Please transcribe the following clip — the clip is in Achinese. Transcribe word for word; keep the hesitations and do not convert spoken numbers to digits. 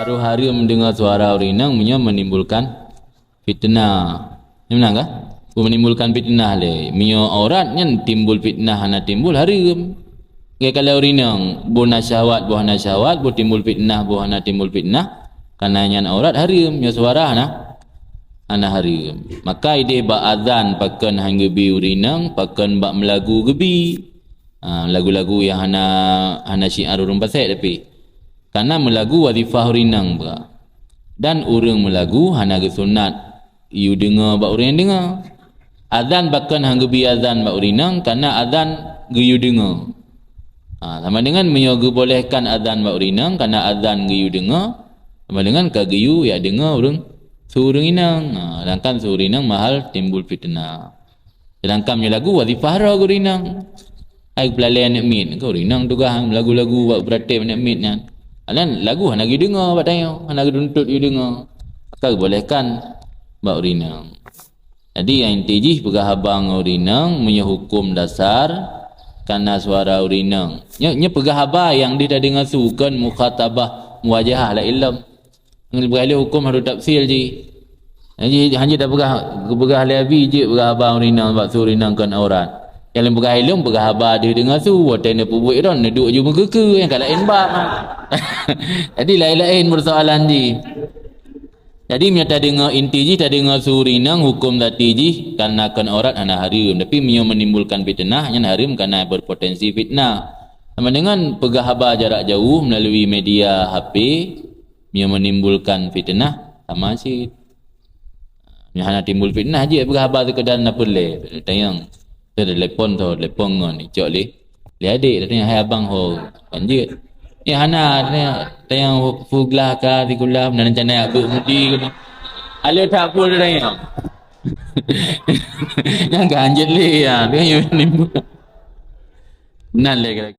Baru hareuem deungoe suara ureueng inong meunyoe menimbulkan fitnah. Nyan meunan kah? Menimbulkan fitnah lé. Meunyoe aurat nyan timbul fitnah hana timbul, hareuem. Geukalon ureueng inong, boh na syahwat, boh hana syahwat, boh timbul fitnah, boh hana timbul fitnah, kana nyan aurat, hareuem. Nyoe suara hana, hana hareuem. Maka ideh bak azan pakon han geubi ureueng inong, pakon bak meulagu geubi. Ha, lagu-lagu nyang hana, hana syiar ureueng fasek tapi. Kana meulagu wazifah ureueng inong bak. Dan ureueng meulagu hana geusunat yue deungoe bak ureueng nyang deungoe. Azan pakon han geubi azan bak ureueng inong, kana azan geuyue deungoe. Ha, sama dengan meunyoe geubolehkan azan bak ureueng inong, kana azan geuyue deungoe, sama dengan ka geuyue jak deungoe ureueng, su ureueng inong. Ha, sedangkan su ureueng inong mahal timbul fitnah. Sedangkan meunyoe lagu wazifah droe ureueng inong. Hai peulalée aneuk miet, keu ureueng inong tugaih meulagu-lagu bak beuratéb aneuk miet nyan. Alan lagu hana geudeungoe bak tanyoe, hana geutuntut geudeungoe. Maka geubolehkan bak ureueng inong. Jadi nyang inti jih peugah haba ngon ureueng inong meunyoe huköm dasar kana suara ureueng inong. Nyoe, nyoe peugah haba nyang deuh tadeungoe su kon mukhatabah muwajahah laén lom. Ngon peugah lé huköm harus tafsil jih. Jadi hanjeuet tapeugah, geupeugah lé Abi jeuet peugah haba ureueng inong bak su ureueng inong kon aurat. Nyang lôn peugah ilôn peugah haba deuh deungoe su, watée neupeubuet droe neuduek ju meukeue-keue nyang ka laén bab. Jadi laén-laén persoalan jih. Jadi meunyoe tadeungoe inti jih, tadeungoe su ureueng inong huköm zati jih kana kon aurat hana hareuem, tapi meunyoe menimbulkan fitnah nyan hareuem kana berpotensi fitnah. Sama dengan peugah haba jarak jauh melalui media H P, meunyoe menimbulkan fitnah sama cit. Meunyoe hana timbul fitnah jeuet peugah haba seukeudar na peureulée. Tanyong, telepon tho, telepon ngon icok lé. Lé adék tanyong hai abang ho, kan jeuet. Eh hana tanyong, tanyong puglah ka sikula, na rencana jak beuet mudi keunoe. Alé that pun tanyong. Nyang ka hanjeuet lé ya, tanyong menimbul. Nan lé